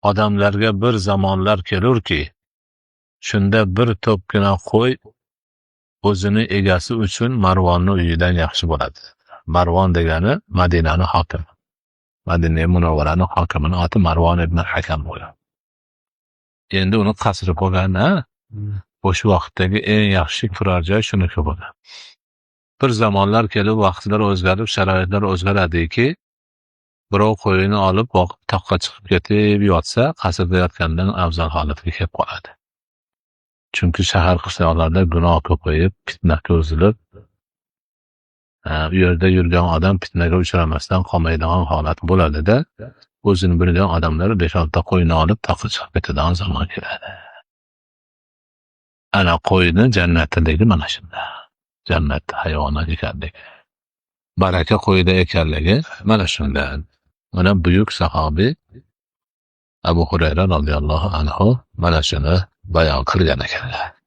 Odamlarga bir zamonlar kelurki, shunda bir to'pgina qo'y o'zini egasi uchun Marvonni uyidan yaxshi bo'ladi. Marvon degani Madinani hokimi. Madina Munavvarani hokimini oti Marvon ibn Hakam bo'lgan. Endi uni qasri bo'lgan, a? O'sha vaqtdagi eng yaxshi turar joy shuniki bo'lgan. Bir zamonlar kelib, vaqtlar o'zgarib, sharoitlar o'zgaradiki, birov qo'yini olib boqib toqqa chiqib ketib yotsa, qasrda yotgandan afzal holatga kelib qoladi. Chunki shahar qishloqlarda gunoh ko'payib, fitna ko'zilib, u yerda yurgan odam fitnaga uchramasdan qolmaydigan holat bo'ladida, o'zini bilgan odamlar 5-6 qo'yni olib toqqa chiqib ketadigan zamon keladi. Ana qo'yni jannatligi mana shunda. Jannat hayvoni ekanligi. Baraka qo'yda ekanligi mana shunda. Mana buyuk sahobiy Abu Hurayra roziyallohu anhu mana shuni bayon qilgan ekanlar.